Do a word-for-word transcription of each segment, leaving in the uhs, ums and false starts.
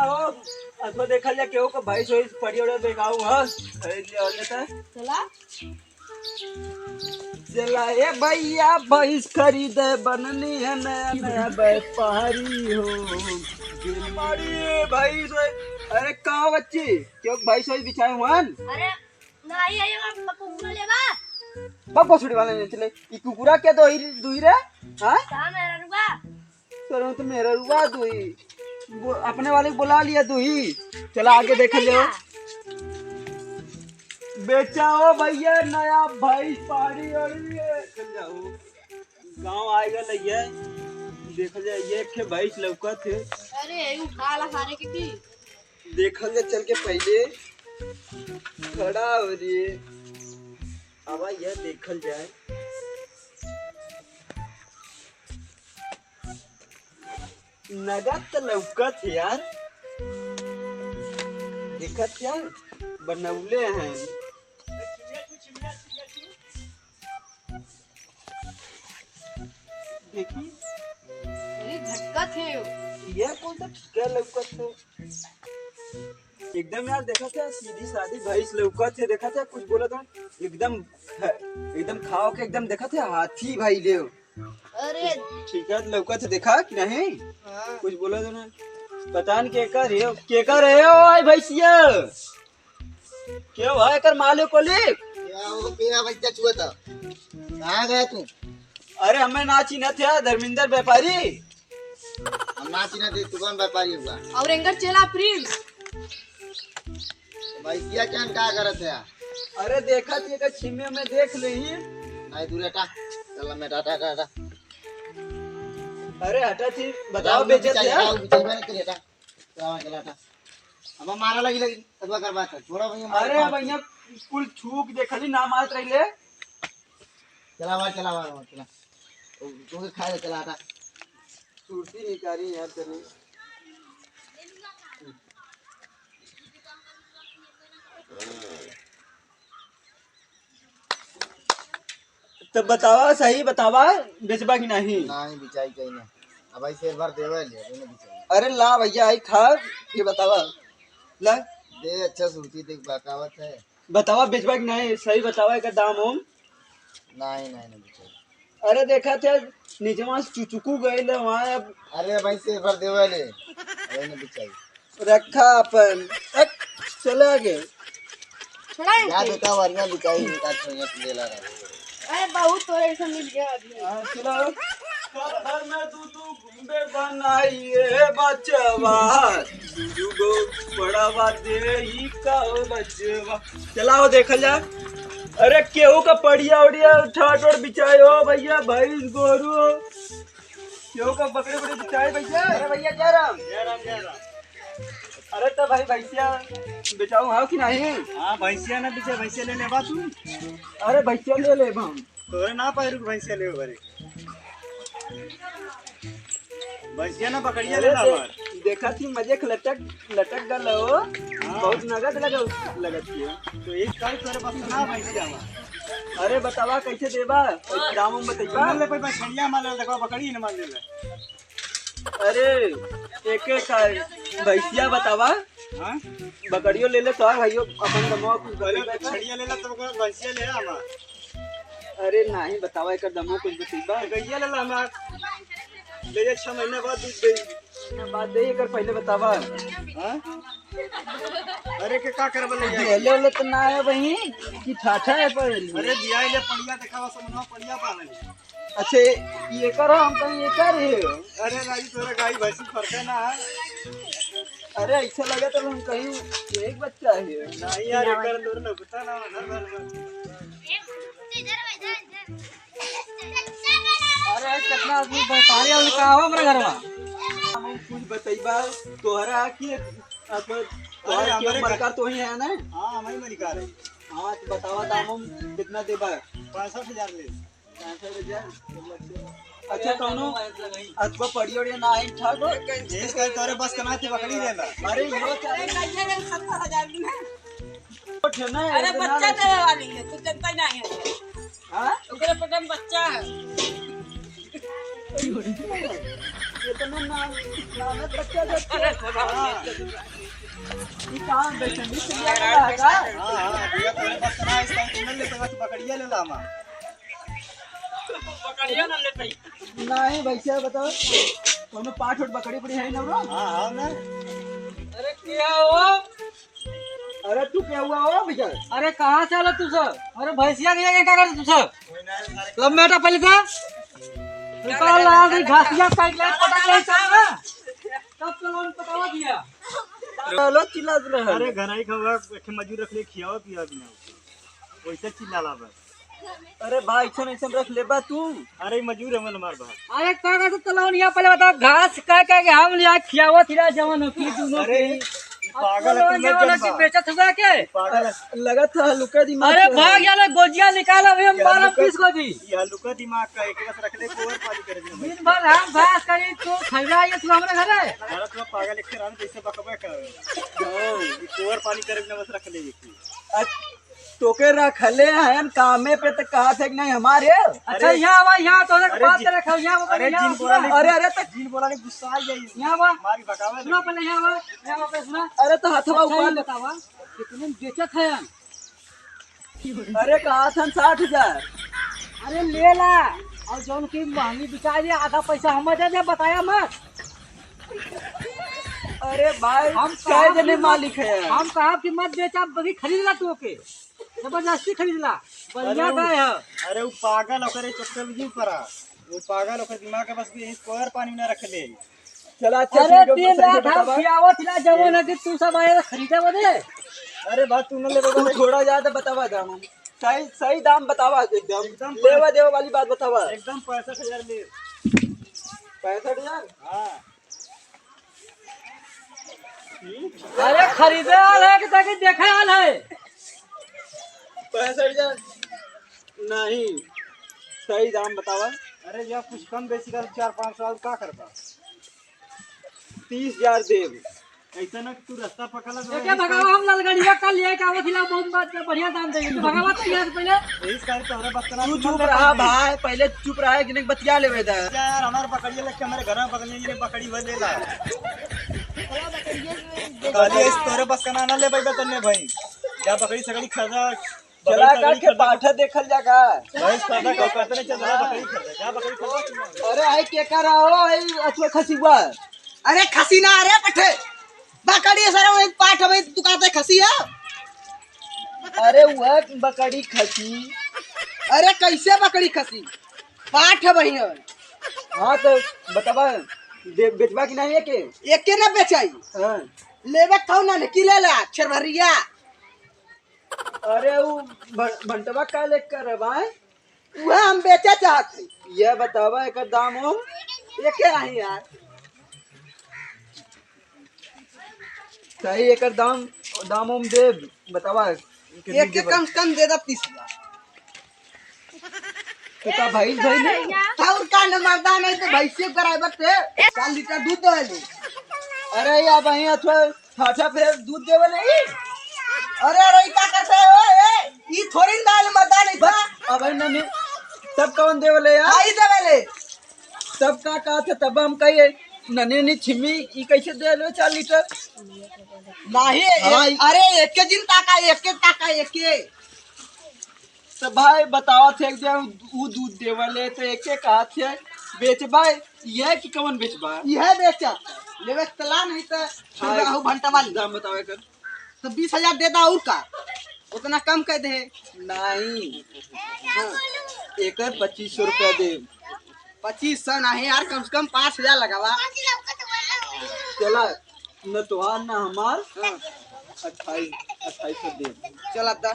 अब तो देखा जाए केहू का भैंस वैस पड़ी ओड़े बेकाऊ है। खरीद लिया हो जाता है। चला। चला ए भैया, भैंस खरीदे बननी है नया नया व्यापारी हो। व्यापारी भैंस वैस। अरे का बच्ची, केहू भैंस वैस बिचाए हुआ? अरे नहीं, ये बा-, बा-, कुकुरा लेबा? बा, भोसड़ी वाला नहीं चले। ई कुकुरा के दो ही, दुई रे? हाँ? का मेहररुआ? सर, तो मेहररुआ दुई। बो-, अपने वाले को बुला लिया दुई। चला आगे देख ले। बेचा हो भैया, नया भैंस पाड़ी ओड़ी है। चल जाओ। गाँव आएगा लइया। देखा जाए, ये एक ठे भैंस लौकत है। अरे, यही उठा ला सारे के की। देखल जाए चल के पहले खड़ा हो रे। अब यह देखल जाए। नगद त लौकत है यार। देखत यार, बनौले हैं। देखी। अरे झटकत है। ये कौन सा क्या लौकत है? एकदम यार, देखा था, सीधी सादी भैंस लौकत है, देखा था, कुछ बोला था, एकदम, एकदम खाओ के एकदम देखा था, हाथी भाई ले। अरे। ठीक है, लौकत है, देखा कि नहीं? हाँ। कुछ बोला था ना, पता नहीं केकर है, केकर है, ओ भाई भैंसिया। के हो एकर मालिक ओलिक? क्या हो, क्या बच्चा छुआ था? कहाँ गया तू? अरे, हमें ना चिन्हत है, धर्मेंद्र व्यापारी। हम ना चिन्हत है, तू कौन व्यापारी हुआ? और एंगर चेला प्रिंस। भैंसिया क्या का करत है? अरे, देखा थी, एकर छिम्मे में देख लेही। नहीं, दूर हटा। चल, मैं टाटा, टाटा। अरे, हटा थी, बताओ, बेचत है? बिचारी, आओ, बिचारी, मैंने करी हटा। चला, चला, चला। अब मारा लगी, लगी, तब कर बात है। छोड़ा भैया, मारा अरे बात। भैया, कुल छूक देखली ना मारत रहिले। चला, बाहर चला, बाहर, बाहर चला। ओ, तोके खाए चला, हटा। सुरती निकारी यार तनी। तो बतावा, सही बतावा, बेचबा कि नहीं? नहीं, बिचाई कहीं ना। अब भाई शेर भर देवे ले, अभी नहीं बिचाई। अरे ला भैया, आई खा, फिर बतावा। ला। दे, अच्छा सुरती देख, बकावत है। बतावा, बेचबा कि नहीं? सही बतावा, एकर दाम उम। नहीं, नहीं, नहीं बिचाई। अरे देखा थे, नीचे वहाँ से चुचुकू गए ले वहाँ अब। अरे भाई शेर भर देवे ले, अभी नहीं बिचाई। रखा अपन। हट, चले आगे। छोड़ा जा इनके। बेटा, वरना बिकाई, इनका छोइया से लेला रहा। अरे, बहुत तोरे ऐसा मिल गया अभी। हाँ, चलो। घर में दू दू गुंडे बनाइए बचवा, दू दू गो पड़वा दे ही का हो बचवा। चलाओ, देखल जा। अरे, केहू का पड़िया उड़िया ठाट ओड़ बिचाए हो भैया, भैंस गोरू। केहू का बकरी उकरी बिचाए भैया? अरे भैया, जय राम। जय राम, जय राम। अरे तो भाई, भैंसिया बेचाऊ हो कि नहीं? हाँ, भैंसिया ना बिचे, भैंसिया ले लेबा तू। अरे भैंसिया ले लेब हम। तोरे ना पायरू के भैंसिया लेबे बारे। भैंसिया ना, बकरिया अरे ले ला दे-, हमार। देखा थी मजे के लटक, लटक गल हो। हाँ। बहुत नगद लग, लगत थी। तो एक काई तोरे पास ना भैंसिया हमार। अरे बतावा कैसे देबा? दाम उम बतइबा? ले कोई बछड़िया मार ले, देखो बकरी न मार ले। अरे, एक एक का भैंसिया बतावा। हाँ? बकरियो ले ले तो भाइयों, अपन दमवा कुछ पहले बतइबा। बछड़िया ले ले, तब ओकर भैंसिया ले आ हमार। अरे नहीं, बतावा, एकर दमवा कुछ बतइबा। गैया ले ला हमार। ले जा, छह महीना बाद दूध दे। महीना बाद दे, एकर पहले बतावा। हाँ? अरे के का करबा ले जाए? ले ले तो ना है वही कि ठाठा है पर। अरे दिया ले पड़िया देखावा, समनवा पड़िया बा है। अच्छा, ये कर, हम कहीं ये कर है। अरे राजू, तोरा गाई भैंसी फरके ना है। अरे ऐसा लगा तो हम कहीं एक बच्चा है। नहीं यार, ये कर तोरे लौकता ना, घर भर भर। अरे कितना आदमी व्यापारी आदमी का आवा हमरा घरवा। हम कुछ बतइबा तोहरा कि अब तोहरा अरे, के हमारे मलकार तो ही है ना? हाँ, हमारे मलिकार है। हाँ, तो बतावा दाम हम कितना देबा? पैंसठ हजार ले। पैंसठ हजार? अच्छा, कौनो अथवा पड़ी ओड़ी ना आई, ठाक हो? ये कहीं तोरे बस का ना थी, पकड़ी लेला। अरे, यो क्या? अरे, कहिए ना, सत्तर हजार में। कुछ ना, अरे, इतना बच्चा ना। देवे वाली है, तू जनता ही नहीं है। हाँ? ओकरे पेट में बच्चा है। इतना नाम, नाम है बच्चा, बच्चा। हाँ। ये कहाँ बैठे? ये चिड़िया वाला है का? हाँ, हाँ, भैया, तोरे बस ना, इस टाइम तुम ले, तो बस पकड़िए ले लामा। पकड़िए ना ले भाई। नहीं, भैया, बताओ, कोनो पाठ उठ बकरी पड़ी है ना, bro? हाँ, हाँ, ना। अरे, क्या हुआ? अरे तू क्या हुआ हो भैया? अरे कहाँ से आला तू सब? अरे भैंसिया के लेके क्या करते तू सब? सब मेटा पहले था। निकाल ला, अभी घासिया काट ले, पता नहीं चल रहा। तब तो लोन पटावा दिया। चलो चिल्ला रहा है। अरे घर आई खवा, एक मजूर रख ले, खियावा पिया बिना। वैसे चिल्ला ला बस। अरे भाई, ऐसन ऐसन रख लेबा तू। अरे मजूर हमन मार बा। अरे का का तो तलावन यहाँ पहले बताओ, घास का का के हम यहाँ खियावत ही ना जवन हो की दोनों अरे के। ई अब पागल है, तू तलावन मत जवन की जनबा। बेचत हुआ के? पागल है। लगत है हल्का दिमाग अरे से। भाग यार, गोजिया निकाल, अभी हम ये बारह हल्का, पीस को दी। ये हल्का दिमाग का एक बस रख ले, कोवर पानी करे दिन भर। दिन भर हम घास करी, तू खैला ये तू हमरे घरे। अरे तू पागल एक राम जैसे बकबक कर। हाँ, ये कोवर पानी करे दिन बस रख ले ये। अच्छा, तोके रखले हन कामे पे त कहा थे कि नहीं हमारे। अच्छा, अरे, यहाँ आवा, यहाँ तोरे के अरे बात जी, करे खाओ, यहाँ आवा, अरे यहाँ जिन आवा, बोला सुना। नहीं, अरे, अरे, त जिन बोला नहीं गुस्सा आ जाई। यहाँ आवा। मारी भगावे सुना लगी। पहले यहाँ आवा, यहाँ आवा पहले सुना। अरे, तो हथवा अच्छा, ये ऊपर। बतावा, कितने में बेचत है? अरे, कहा था साठ हजार। अरे, ले ला, और जौन की महंगी बिचारी आधा पैसा हम दे दे, बताया मत। अरे भाई, हम कै कहा जने कि मत, मालिक है? हम कहा कि मत बेचा, अभी खरीद ला तू ओके, जबरदस्ती खरीद ला, बढ़िया अरे उ, गाय है। अरे उ पागल ओकरे चक्कर में क्यों पड़ा? वो पागल ओकर दिमाग के बस भी कोयर पानी में ना रख ले। चला, अच्छा, अरे ठीक है, दिन सही से रात हम बतावा। खियावत ला जवन है कि तू सब आए खरीदे बदे। अरे बात तू न ले तू बता। थोड़ा ज्यादा बतावा दाम, सही, सही दाम बतावा एकदम। एकदम लेवा देवा वाली बात बतावा। एकदम पैंसठ हजार ले। पैंसठ हजार? हाँ। अरे खरीदे वाला है कि ताकि देखे वाला है? पैंसठ हजार नहीं, सही दाम बतावा। अरे यार, कुछ कम बेसी कर, चार पाँच सौ और का करबा? तीस हजार देब। ऐसा ना कि तू रास्ता पकड़ ले, एके भगावा, हम लालगड़िया का लिए का वो खिलाफ बहुत बात कर, बढ़िया दाम देंगे। तू भगावा तो यहाँ से पहले। यही सारे तोहरे बस का ना तू चुप रहा भाई, पहले चुप रहा, एक दिन बतिया लेवे दे। क्या यार, हमारे पकड़िए लग के हमारे घर में पकड़िए, ये बकरी हुआ ले ला। चला बकरिए से देख। कहलिए इस तोहरे बस का ना, ना ले भाई, तन्ने भाई। जा बकरी सगड़ी खरीदा, चला बकरी काट के सगड़ी खरीदा। पाठा देखल जा का। भैंस खरीदा, का करते नहीं चल रहा, बकरी खरीदा, जा बकरी खरीदा। अरे आई के कर रहा हो, आई अथवा खसी हुआ। अरे खसी ना, अरे पठे। बकरी सारा वही पाठ है, तू कहते खसी है? अरे वह बकरी खसी। अरे कैसे बकरी खसी? पाठ है भैया। हाँ तो बतावा, दे-, बेचबा कि नहीं एके? एके ना बेचाई। हाँ। लेबे कौन ना, की ले ला, छेरभरिया। अरे उ भ-, भंटवा का ले कर भाई? वह हम बेचे चाहत हई। ये बतावा एकर दाम उम? एके आही यार। सही एकर दाम, दाम उम दे बतावा। कितनी एक के देबा? कम से कम दे दा तीस हजार। तो का भइल, भइल है? और का न मर्दा नहीं तो भैंसियों कराए बरते चार लीटर दूध दे ले। अरे या भाई अथवा फाटा फेर दूध देवे नहीं। अरे, अरे, ई का करते हो, ए? ई थोड़ी ना दाल मर्दा नहीं बा। अबे नन्हे, तब कौन देवे ले यार? हाँ, ई देवे ले। तब का कहत है, तब हम कहिए, नन्हे नन्हे छिम्मी, ई कैसे दे लो चार लीटर? नहीं, हाँ, ए-, ई अरे, एक के दिन ताका, एक के ताका, एक के। तो भाई बतावत है, जब ऊ दूध देवे ले, तो एक के कहत है, बेचबा, यह कि कवन बेचबा? यह बेचा, लेवे तला नहीं तो फिर हाँ, राहु भंटा वाली। दाम बतावे कर। तो बीस हजार दे दा और का? उतना कम कर दे। नहीं। हाँ। एकर पच्चीस सौ रुपया दे। पच्चीस सौ नहीं यार, कम से कम पाँच हजार लगावा। चला, न तोहार न हमार। हाँ। अट्ठाईस, अट्ठाईस सौ दे। चला दा।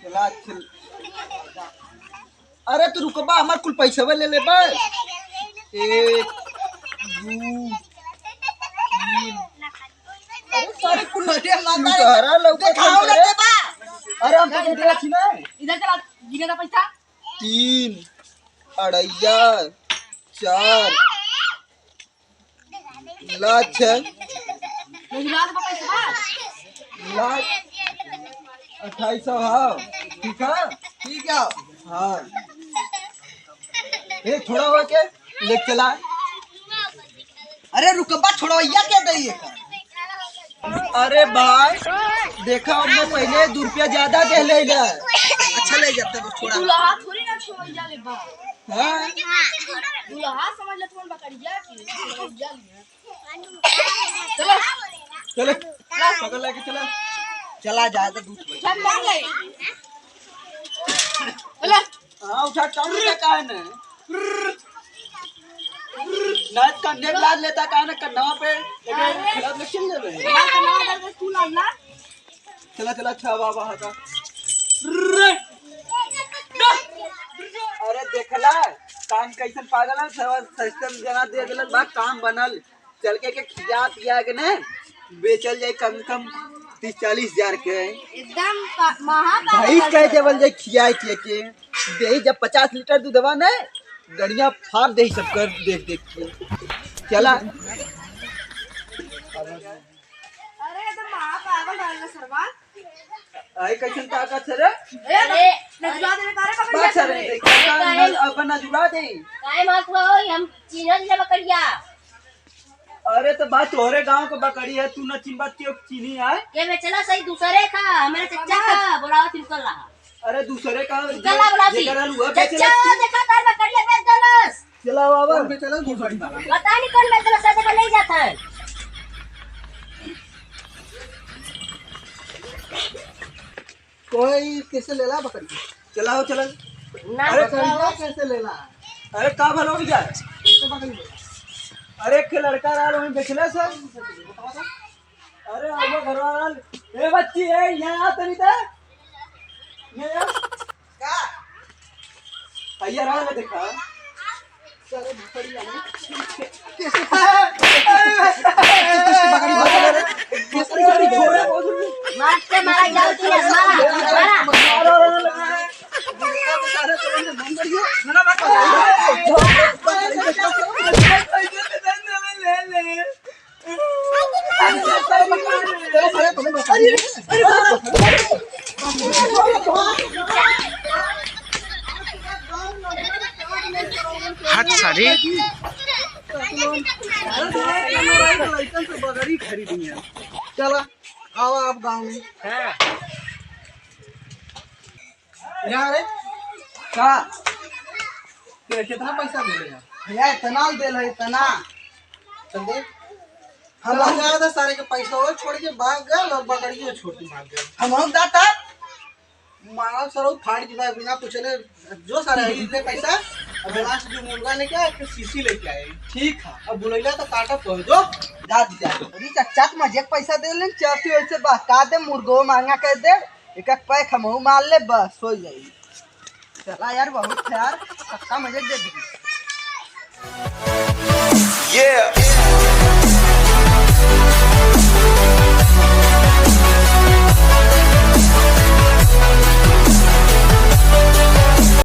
चला, चल। अरे तू रुकबा, हमार कुल पैसवा ले लेबा। एक, दू, तीन। अरे सारे कुल लौटिया मांगा है। लुटहरा लौकत देखाओ है ना रे। देबा। अरे हम तो देख रहे थी ना। इधर चला, गिने का पैसा। तीन, अढ़ैया, चार, लाख है। ये गिरा दे पैसा। लाख अट्ठाईस सौ, हाँ, ठीक है? ठीक है। हाँ। ए, छोड़ा हो के, ले चला। अरे रुकबा, छोड़वैया के दे ये का? अरे भाई, देखा, हमने पहले दो रुपया ज्यादा दे ले ले। अच्छा, ले जाते बस, छोड़ा। दुल्हा थोड़ी ना छोड़वैया ले बा। हाँ? दुल्हा समझ ले, तुम बकरिया की छोड़वैया ले। चलो। चलो। पकड़ लेके चलो। चला जाए तो दूध। चल, मार ले। चलो। हाँ, उठा, टाउन में का है ना? ना कंधे पे लाद लेता का ना, कंधवा पे लेके अरे। खिला ले, चल ले बे। ना, ना, ना, तू लाद ना। चला, चला, अच्छा, वाह, वाह, हटा। अरे, देखला, काम कैसन पागल है, सब सिस्टम जना दे देलक बा, काम बनल। चल के, के खिया पिया के ने, बेचल जाए कम से कम तीस चालीस हजार के। एकदम पा-, महापागल भैंस कह है। देवल जाए खिया के, के। देही जब पचास लीटर दूधवा ने, गड़िया फाड़ देही सब कर देख देख के। चला। अरे, ये तो महापागल रहल सरवा। आई कैसन ताकत है रे? ए, अरे, नजुआ देवे का रे, पकड़ बात लिया है रे, हमरे। देख, अरे, अपन काहे नजुआ दे। काहे मारत हुआ हो? हम चीन्हत ले बकरिया। अरे, तो बात तोहरे गांव के बकरी है, तू न चिन्हत के चीन्ही है? के बेचला सही दूसरे का, हमारे चच्चा का, बोलावा तिनकर ला। अरे, दूसरे का, निकल ला, बोला सी। जेकर आलू है, चच्चा, बेचला। देखा तार बकरिया बेच देलस। चला बाबा। कौन बेचला? दूसरी बाबा। पता नहीं कौन बेचला, सब को ले जाता है। कोई कैसे लेला बकरी? चला हो, चला। ना, अरे, बकरी कैसे लेला? अरे, का भलो हो गया? कैसे बकरी लेला? अरे, एक लड़का रहा, वहीं बेचला सर। अरे, आवा घरवा वाल। ए बच्ची, ए, यहाँ आ तनी त। ये आ। का? भैया रहा ना देखा। सारे भुखड़ी आ गए। कैसे? मारते मारा जाओ कि ना, मारा, मारा। हट सारी। लड़कन से बकरी खरीदी है। चला, आवा आप गाँव में। यहाँ रे। का? के-, कितना पैसा देले है? भैया, इतना देले है, इतना। चल दे। हम चला। जा रहे थे, सारे के पैसा वो छोड़ के भाग गए और बकरियों छोड़ के भाग गए। हम लोग जाता, मारा सरो फाड़ के भाई, बिना पूछले, जो सारे है, इतने पैसा, और लास्ट जो मुर्गा लेके आए, फिर सीसी लेके आए। ठीक है। अब बुलैला तो काटा पड़ जो, जा दी जा। अरे चच्चा, तुम मजे के पैसा दे लें, चार सौ ऐसे बहका दे, मुर्गो महंगा कर दे। एक एक पैक हमहू मार ले, बस हो जाई। चला यार, बहुत है यार, कक्का मजे दे दी।